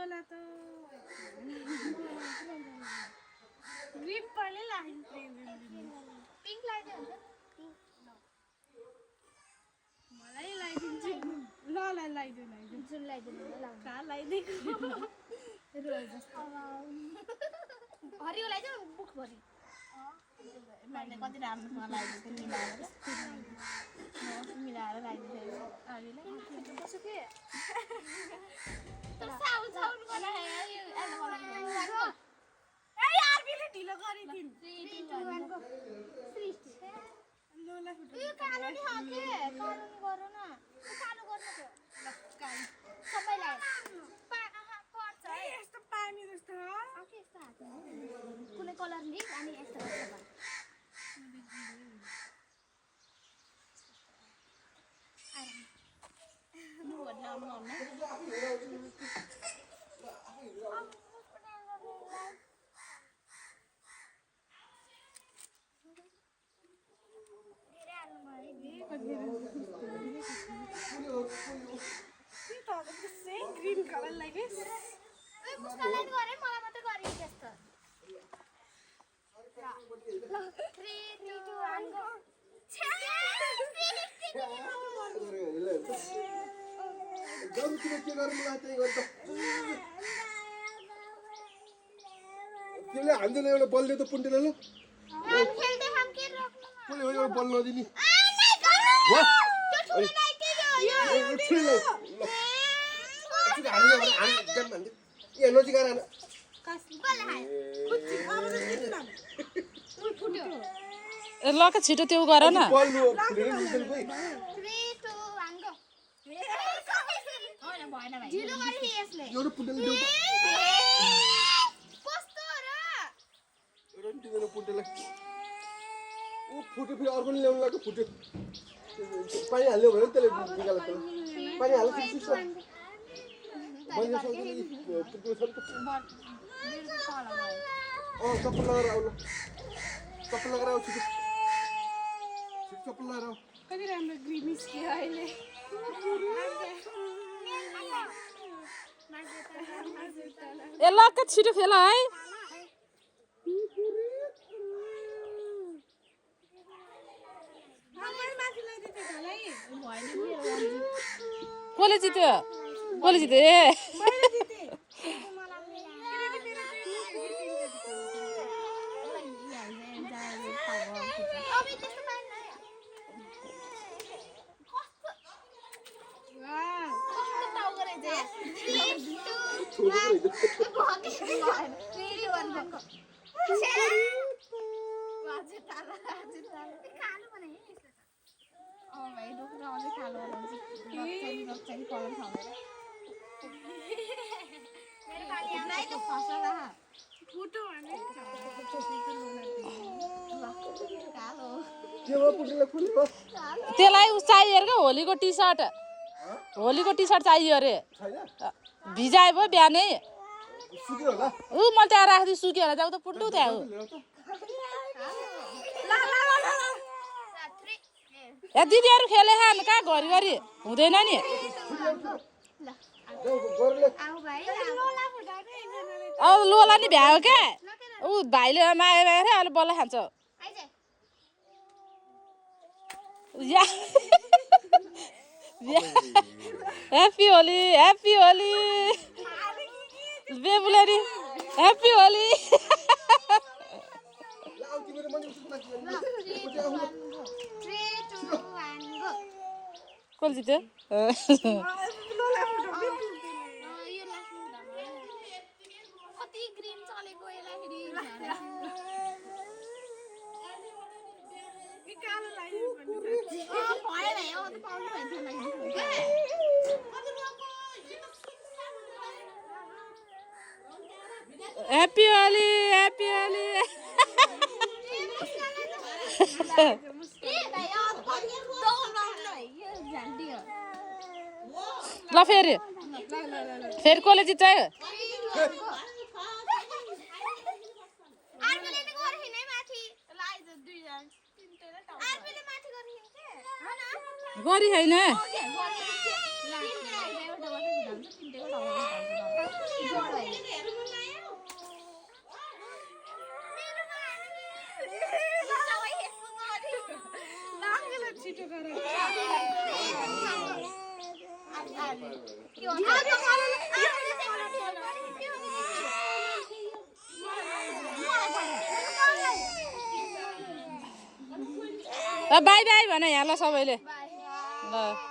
मलाई त ग्रीन पर्ने लाग्छ पिंक लाइदियो हुन्छ मलाई लाइदिन्छु ल लाइदिन्छु जुन लाइदिनु ल कहाँ लाइदिएको रोज जस्तो हरियो लाइदियो बुक भरि मैले कति राम्रो लाइदिएको मिलाएर लाइदिएको हरिले कसो के तर साउन साउन गर्दा यो अहिले मलाई ए यार बिले ढिलो गरिदिन 3 2 1 गो सृष्टि नोला फुट यो कालो नि हके कालो नि गरौ न कालो गर्नु थियो ल कालो सबैलाई पर्छ है यस्तो पानी जस्तो हो के यस्तो हातमा कुनै कलर लिक अनि यस्तो गर्छ ग्रीन कलर लागे मुस्कान गरे मलाई मात्र गरे त्यस्तो 3 2 1 गो जब के गर्नु लाग्छ गर्छ तिमीले हान्दिले एउटा बलले त पुन्टेले ल हम खेल्दै हम के रोक्नु कुनै एउटा बल नदिनी त्यो ठुलो लाइट यो ठुलो ए नजिक आएर बल हाय खुच्ची आवाज किन फुट्यो ए ल के छिटो त्यो गर न बल फुटेर निस्कन कोही 3 2 1 गो होइन भएन भाइ ढिलो गरे यसले एउटा पुन्टेले देऊ त कस्तो र एउटा नि दिदैन पुन्टेले ऊ फुट्यो फेरि अर्को नि ल्याउनु लाग्यो फुट्यो पानी हाल्यो भने त्यसले निकाल्छ पानी हाल्छ सिस्टम मैले सोचेँ पुग्यो छ नि त चप्पल लगाएर आऊ ल चप्पल लगाएर आऊ छिटो चप्पल लगाएर आऊ कति राम्रो ग्रीनिस के अहिले ए ल के छिटो खेल है कसले जित्यो ए त्यसलाई उस चाहियो अरे होलीको टी सर्ट चाहियो अरे भिजाए भयो बिहानै ऊ मैले त्यहाँ राख्दै सुक्यो होला जाऊ त पुट्नु त्यहाँ ए दिदीहरू खेले खान कहाँ घरि हुँदैन नि अब लोला नि भ्यायो क्या ऊ भाइले मागेर अहिले बल्ल खान्छ ह्याप्पी होली बेबुलेरी ह्याप्पी होली कसले जित्यो ह्याप्पी होली ल फेरि कसले जित्छ गरी होइन छिटो गर बाई बाई भन यहाँ ल सबैले ल